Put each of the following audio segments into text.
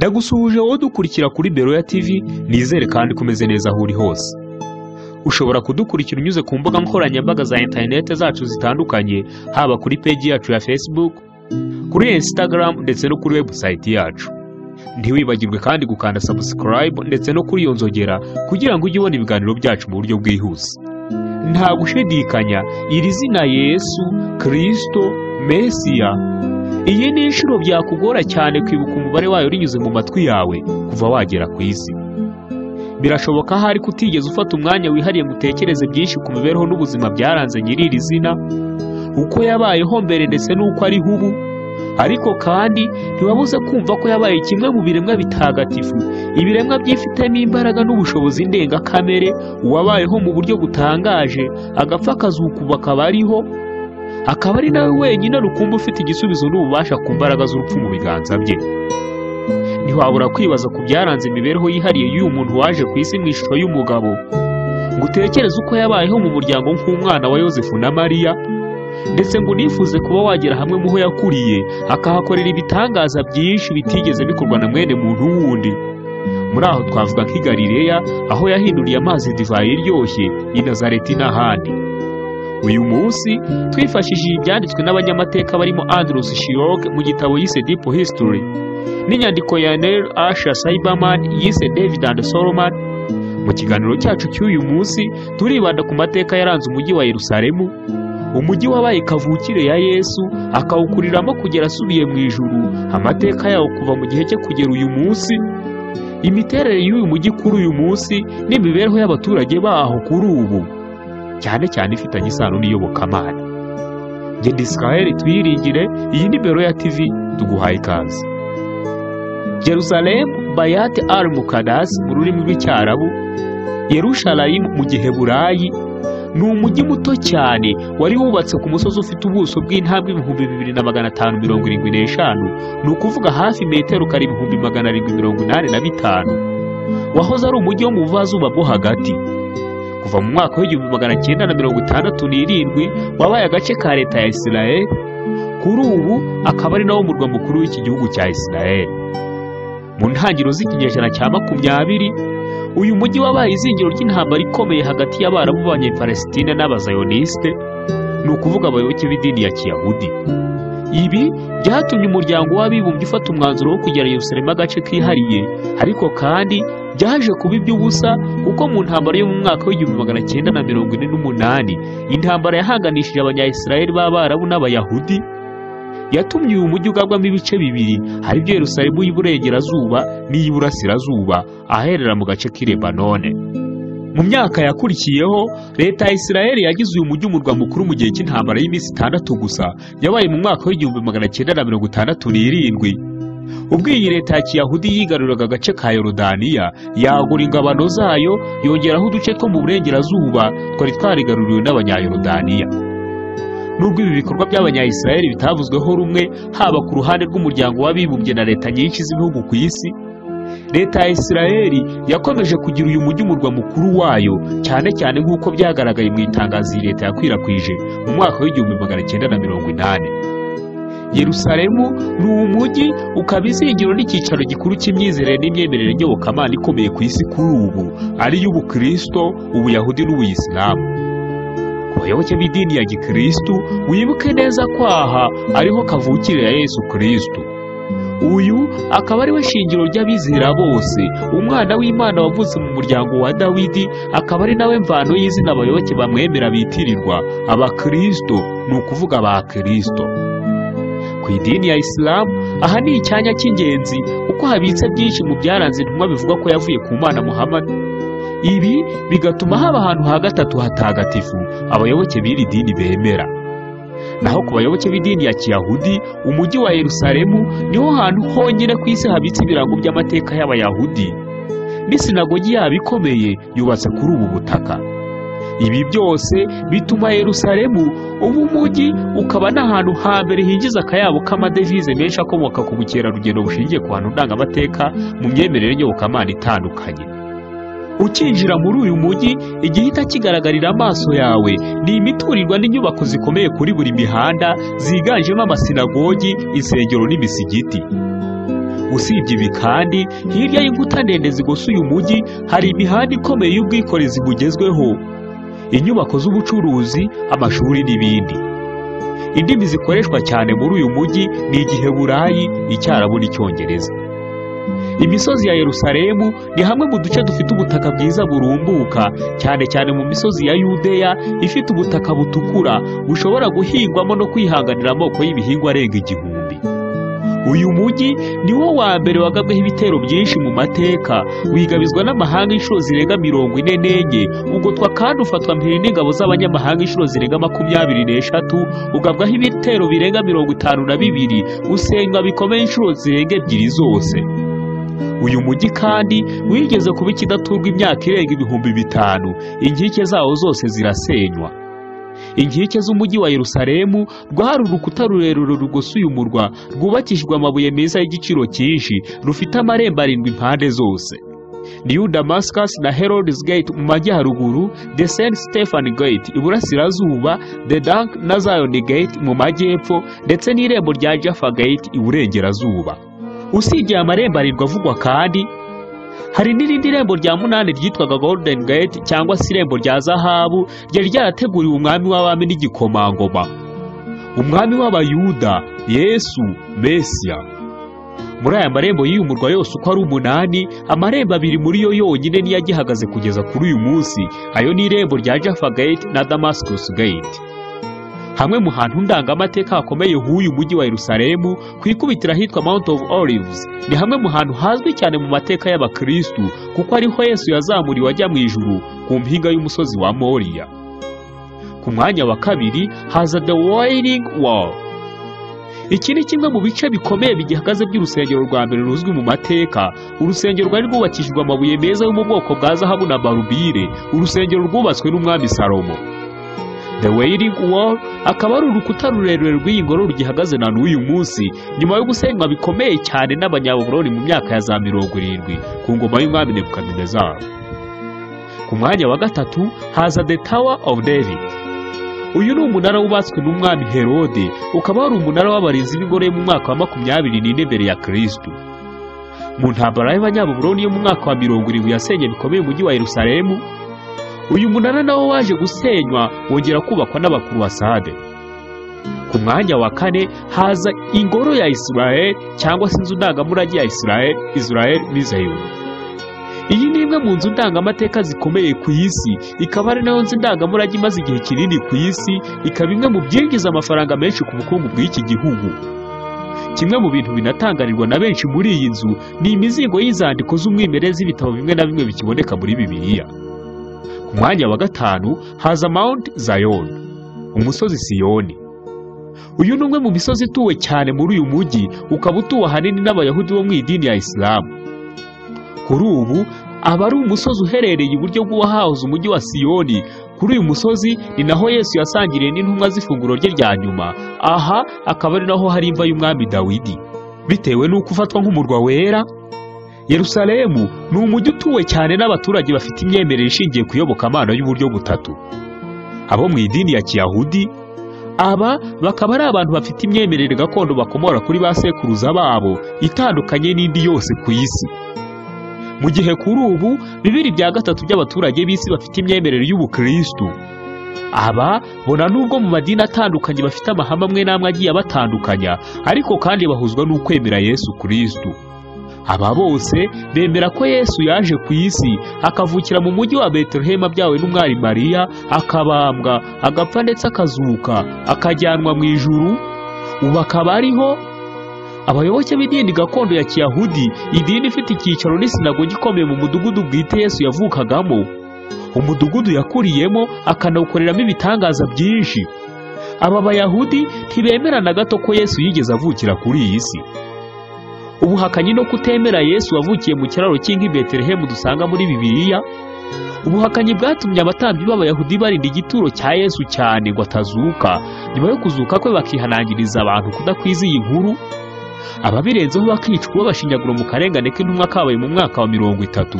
Ndagusuhuje wowe dukurikira kuri Beroya TV, nizere kandi kumeze neza aho uri hose. Ushobora kudukurikira unyuze ku mbuga nkoranyambaga za interineti zacu zitandukanye, haba kuri peji yacu ya Facebook, kuri Instagram ndetse no kuri website yacu. Ntiwibagirwe kandi gukanda subscribe ndetse no kuri iyo nzogera kugira ngo ujye ubona ibiganiro byacu mu buryo bwihuse. Nta gushidikanya, iri zina Yesu Kristo Mesiya, iyi ni inshuro byakugora cyane kwibuka umubare wayo rinyuze mu matwi yawe kuva wagera ku isi. Birashoboka ahari kutigeze ufata umwanya wihariye ngo utekereze byinshi ku mibereho n'ubuzima byaranze nyiri iri zina, uko yabayeho mbere ndetse n'uko ariho ubu. Ariko kandi ntiwabuze kumva ko yabaye kimwe mu biremwa bitagatifu, ibiremwa byifitemo imbaraga n'ubushobozi ndengakamere, uwabayeho mu buryo butangaje, agapfa akazuka ubu akaba ariho, akaba ari nawe wenyine rukumbi ufite igisubizo n'ububasha ku mbaraga z'urupfu mu biganza bye. Ntiwabura kwibaza ku byaranze imibereho yihariye y'uyu muntu waje ku isi mu ishusho y'umugabo, ngo utekereze uko yabayeho mu muryango nk'umwana wa Yosefu na Mariya, ndetse ngo unifuze kuba wagera hamwe mu ho yakuriye, akahakorera ibitangaza byinshi bitigeze bikorwa na mwene muntu wundi. Muri aho twavuga nk'i Galileya, aho yahinduriye amazi divayi iryoshye, i Nazareti n'ahandi. Uyu munsi twifashishije ibyanditswe n'abanyamateka barimo Andrews Shirok mu gitabo yise Deep History n'inyandiko ya Neil Asher Cyberman yise David and Solomon. Mu kiganiro cyacu cy'uyu munsi turibanda ku mateka yaranze umujyi wa Yerusalemu, umujyi wabaye kavukire ya Yesu akawukuriramo kugera asubiye mu ijuru, amateka yawo kuva mu gihe cye kugera uyu munsi, imiterere y'uyu mujyi kuri uyu munsi n'imibereho y'abaturage baho kuri ubu, cyane cyane ifitanye isano n'iyobokamana. Njye ndi Israel Twiringire, iyi ni Beroya TV, tuguhaye ikaze. Jerusalem Bayat al Muqaddas mu rurimi rw'Icyarabu, Yerushalayim mu Giheburayi, ni umujyi muto cyane wari wubatse ku musozi ufite ubuso bw'intambwe 2575, ni ukuvuga hafi metero kare 785. Wahoze ari umujyi wo mu buvazuba bwo hagati. Kuva mu mwaka w'1967 wabaye agace ka leta ya Israel, kuri ubu akaba ari nawo murwa mukuru w'iki gihugu cya Israel. Mu ntangiriro z'ikinyejana cya 20, uyu mujyi wabaye izingiro ry'intambara ikomeye hagati y'Abarabu b'Abanyepalestine n'Abazayoniste, ni ukuvuga abayoboke b'idini ya Kiyahudi. Ibi byatumye umuryango w'abibumbye ufata umwanzuro wo kugera Yerusalemu agace kihariye, ariko kandi byaje kuba iby'ubusa kuko mu ntambara yo mu mwaka w'1948, intambara yahanganishije Abanyayisiraheli b'Abarabu n'Abayahudi, yatumye uyu mujyi ugabwamo ibice bibiri, aribyo Yerusalemu y'Iburengerazuba n'iy'Iburasirazuba, aherera mu gace k'i Lebanone. Mu myaka yakurikiyeho, leta ya Israel yagize uyu mujyi umurwa mukuru mu gihe cy'intambara y'iminsi 6 gusa, yabaye mu mwaka w'1967. Ubwo iyi leta ya Kiyahudi yigaruriraga agace ka Yorodaniya, yagura ingabano zayo, yongeraho uduce two mu burengerazuba twari twarigaruriwe n'Abanyayorodaniya. Nubwo ibi bikorwa by'Abanyayisiraheli bitavuzweho rumwe, haba ku ruhande rw'umuryango w'abibumbye na leta nyinshi z'ibihugu ku isi, leta ya Israel yakomeje kugira uyu mujyi umurwa mukuru wayo, cyane cyane nk'uko byagaragaye mu itangazo iyi leta yakwirakwije mu mwaka w'1980. Yerusalemu ni umujyi ukaba izingiro n'icyicaro gikuru cy'imyizerere n'imyemerere nyobokamana ikomeye ku isi kuri ubu, ari y'Ubukristo, Ubuyahudi n'Ubuyisilamu. Ku bayoboke b'idini ya Gikristu, wibuke neza ko aha ariho kavukire ya Yesu Kristo. Uyu akaba ari we shingiro ry'abizera bose, umwana w'Imana wavutse mu muryango wa Dawidi, akaba ari nawe mvano y'izina abayoboke bamwemera bitirirwa Abakristo, ni ukuvuga ba Kristo. Ku idini ya Isilamu, aha ni icyanya cy'ingenzi kuko habitse byinshi mu byaranze intumwa bivuga ko yavuye ku Mana Muhammad. Ibi bigatuma haba ahantu ha gatatu hatagatifu abayoboke b'iri dini bemera. Naho ku bayoboke b'idini ya Kiyahudi, umujyi wa Yerusalemu niho hantu honyine ku isi habitse ibirango by'amateka y'Abayahudi, n'isinagogi yabo ikomeye yubatse kuri ubu butaka. Ibi byose bituma Yerusalemu uba umujyi ukaba n'ahantu hambere hinjiza akayabo k'amadevize menshi akomoka ku bukerarugendo bushingiye ku hantu ndangamateka mu myemerere nyobokamana itandukanye. Ukinjira muri uyu mujyi, igihita kigaragarira amaso yawe ni imiturirwa n'inyubako zikomeye kuri buri mihanda, ziganjemo amasinagogi, insengero n'imisigiti. Usibye ibi kandi, hirya y'inkuta ndende zigose uyu mujyi hari imihanda ikomeye y'ubwikorezi bugezweho, inyubako z'ubucuruzi, amashuri n'ibindi. Indimi zikoreshwa cyane muri uyu mujyi ni Igiheburayi, Icyarabu n'Icyongereza. Imisozi ya Yerusalemu ni hamwe mu duce dufite ubutaka bwiza burumbuka, cyane cyane mu misozi ya Yudeya ifite ubutaka butukura bushobora guhingwamo no kwihanganira amoko y'ibihingwa arenga 1000. Uyu mujyi ni wo wa mbere wagabweho ibitero byinshi mu mateka, wigabizwa n'amahanga inshuro zirenga 44, ugotwa kandi ufatwa mpiri n'ingabo z'abanyamahanga inshuro zirenga 23, ugabwaho ibitero birenga 52, usenywa bikomeye inshuro zirenga 2 zose. Uyu mujyi kandi wigeze kuba ikidaturwa imyaka irenga 5000, inkike zawo zose zirasenywa. Inkike z'umujyi wa Yerusalemu rwari urukuta rurerure rugose uyu murwa, rwubakishijwe amabuye meza y'igiciro cyinshi, rufite amarembo 7 impande zose. New Damascus na Herod's Gate mu majyaruguru, The St. Stephen Gate iburasirazuba, The Dunk na Zion Gate mu majyepfo, ndetse n'irembo rya Jaffa Gate iburengerazuba. Usibye aya marembo 7 avugwa kandi, hari n'irindi rembo rya 8 ryitwaga Golden Gate cyangwa se irembo rya zahabu, ryari ryarateguriwe umwami w'abami n'igikomangoma, umwami w'Abayuda, Yesu Mesiya. Muri aya marembo y'uyu murwa yose uko ari 8, amarembo 2 muri yo yonyine niyo agihagaze kugeza kuri uyu munsi. Ayo ni irembo rya Jaffa Gate na Damascus Gate. Hamwe mu hantu ndangamateka hakomeye h'uyu mujyi wa Yerusalemu, ku ikubitiro ahitwa Mount of Olives, ni hamwe mu hantu hazwi cyane mu mateka y'Abakristu, kuko ariho Yesu yazamuriwe ajya mu ijuru ku mpinga y'umusozi wa Moriya. Ku mwanya wa 2 haza The Wailing Wall. Iki ni kimwe mu bice bikomeye bigihagaze by'urusengero rwa mbere ruzwi mu mateka, urusengero rwari rwubakishijwe amabuye meza yo mu bwoko bwa zahabu na barubire, urusengero rwubatswe n'umwami Salomo. The Wailing Wall akaba ari urukuta rurerure rw'iyi ngoro rugihagaze na n'uyu munsi, nyuma yo gusenywa bikomeye cyane n'Abanyababuloni mu myaka ya za 70 ku ngoma y'umwami Nebukadinezari. Ku mwanya wa 3 haza The Tower of David. Uyu ni umunara wubatswe n'umwami Herode, ukaba wari umunara w'abarinzi b'ingoro yo mu mwaka wa 24 mbere ya Kristo. Mu ntambara y'Abanyababuloni yo mu mwaka wa 70 yasenye bikomeye umujyi wa Yerusalemu, uyu munara nawo waje gusenywa wongera kubakwa n'Abakurwasade. Ku mwanya wa 4 haza ingoro ya Israel cyangwa se inzu ndangamurage ya Israel, Israel Museum. Iyi ni imwe mu nzu ndangamateka zikomeye ku isi, ikaba ari nayo nzu ndangamurage imaze igihe kinini ku isi, ikaba imwe mu byinjiza amafaranga menshi ku bukungu bw'iki gihugu. Kimwe mu bintu binatangarirwa na benshi muri iyi nzu ni imizingo y'inzandiko z'umwimerere z'ibitabo bimwe na bimwe bikiboneka muri Bibiliya. Ku mwanya wa 5 haza Mount Zion, umusozi Siyoni. Uyu ni umwe mu misozi ituwe cyane muri uyu mujyi, ukaba utuwe ahanini n'Abayahudi bo mu idini ya Isilamu. Kuri ubu aba ari umusozi uherereye iburyo bw'uwahahoze umujyi wa Siyoni. Kuri uyu musozi ni naho Yesu yasangiriye n'intumwa z'ifunguro rye rya nyuma. Aha akaba ari naho hari imva y'umwami Dawidi. Bitewe n'uko ufatwa nk'umurwa wera, Yerusalemu ni umujyi utuwe cyane n'abaturage bafite imyemerere ishingiye ku iyobokamana y'uburyo butatu. Abo mu idini ya Kiyahudi, aba bakaba ari abantu bafite imyemerere gakondo bakomora kuri ba sekuruza babo, itandukanye n'indi yose ku isi. Mu gihe kuri ubu 2 bya 3 by'abaturage b'isi bafite imyemerere y'ubukristu. Aba bona nubwo mu madini atandukanye bafite amahame amwe n'amwe agiye abatandukanya, ariko kandi bahuzwa n'ukwemera Yesu Kristu. Aba bose bemera ko Yesu yaje ku isi akavukira mu mujyi wa Betelehemu abyawe n'umwari Mariya, akabambwa, agapfa ndetse akazuka, akajyanwa mu ijuru, ubu akaba ariho. Abayoboke b'idini gakondo ya Kiyahudi, idini ifite icyicaro n'isinagogi ikomeye mu mudugudu bwite Yesu yavukagamo, umudugudu yakuriyemo akanawukoreramo ibitangaza byinshi. Aba Bayahudi ntibemera na gato ko Yesu yigeze avukira kuri iyi si. Ubuhakanyi no kutemera Yesu wavukiye mu kiraro cy'inka i Betelehemu dusanga muri Bibiliya, ubuhakanyi bwatumye abatambyi b'Abayahudi barinda igituro cya Yesu cyane ngo atazuka. Nyuma yo kuzuka kwe bakihanangiriza abantu kudakwiza iyi nkuru, ababirenzeho bakicwa babashinyagura mu karengane k'intumwa kabaye mu mwaka wa 30.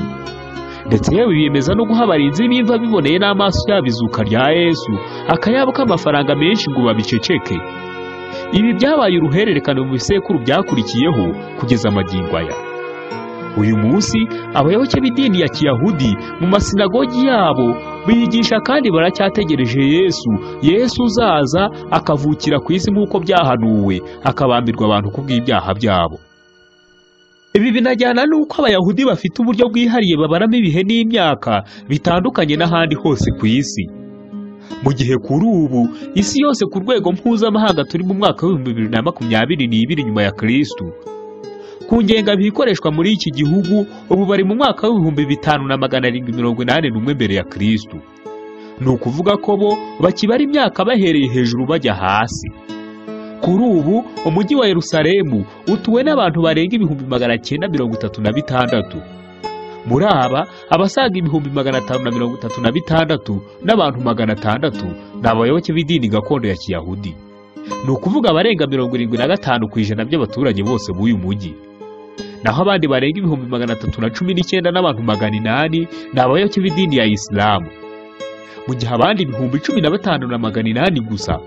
Ndetse yewe biyemeza no guha abarinzi b'imva biboneye n'amaso yabo izuka rya Yesu akayabo k'amafaranga menshi ngo babiceceke. Ibi byabaye uruhererekane mu bisekuru byakurikiyeho kugeza amagingo aya. Uyu munsi abayoboke b'idini ya Kiyahudi mu masinagogi yabo bigisha kandi baracyategereje Yesu, Yesu uzaza akavukira ku isi nk'uko byahanuwe, akabambirwa abantu kubw'ibyaha byabo. Ibi binajyana n'uko Abayahudi bafite uburyo bwihariye babaramo ibihe n'imyaka bitandukanye n'ahandi hose ku isi. Mu gihe kuri ubu isi yose ku rwego mpuzamahanga turi mu mwaka w'2022 nyuma ya Kristo. Ku ngengabihe ikoreshwa muri iki gihugu ubu bari mu mwaka w'5781 mbere ya Kristo. Ni ukuvuga ko bo bakibara imyaka bahereye hejuru bajya hasi. Kuri ubu umujyi wa Yerusalemu utuwe n'abantu barenga 936,000. Muri aba abasaga 536,000 n'abantu 600 ni abayoboke b'idini gakondo ya Kiyahudi. Ni ukuvuga abarenga 75% by'abaturage bose b'uyu mujyi. Naho abandi barenga 319,800 n'abantu 800 ni abayoboke b'idini ya Isilamu. Mu gihe abandi 15,800 gusa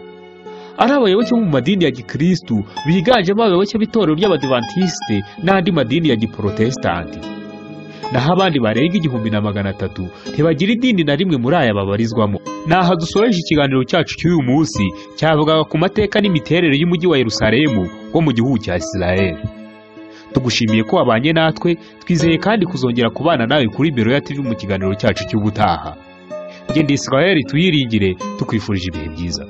ari abayoboke bo mu madini ya Gikristu, biganjemo abayoboke b'itorero ry'Abadivantisite n'andi madini ya Giprotestanti. Naho abandi barenga 1,300 ntibagira idini na rimwe muri aya babarizwamo. Naha dusoreje ikiganiro cyacu cy'uyu munsi cyavugaga ku mateka n'imiterere y'umujyi wa Yerusalemu wo mu gihugu cya Israel. Tugushimiye ko wabanye natwe, twizeye kandi kuzongera kubana nawe kuri Beroya TV mu kiganiro cyacu cy'ubutaha. Genda Israel tuyiringire, tukwifurije ibihe byiza.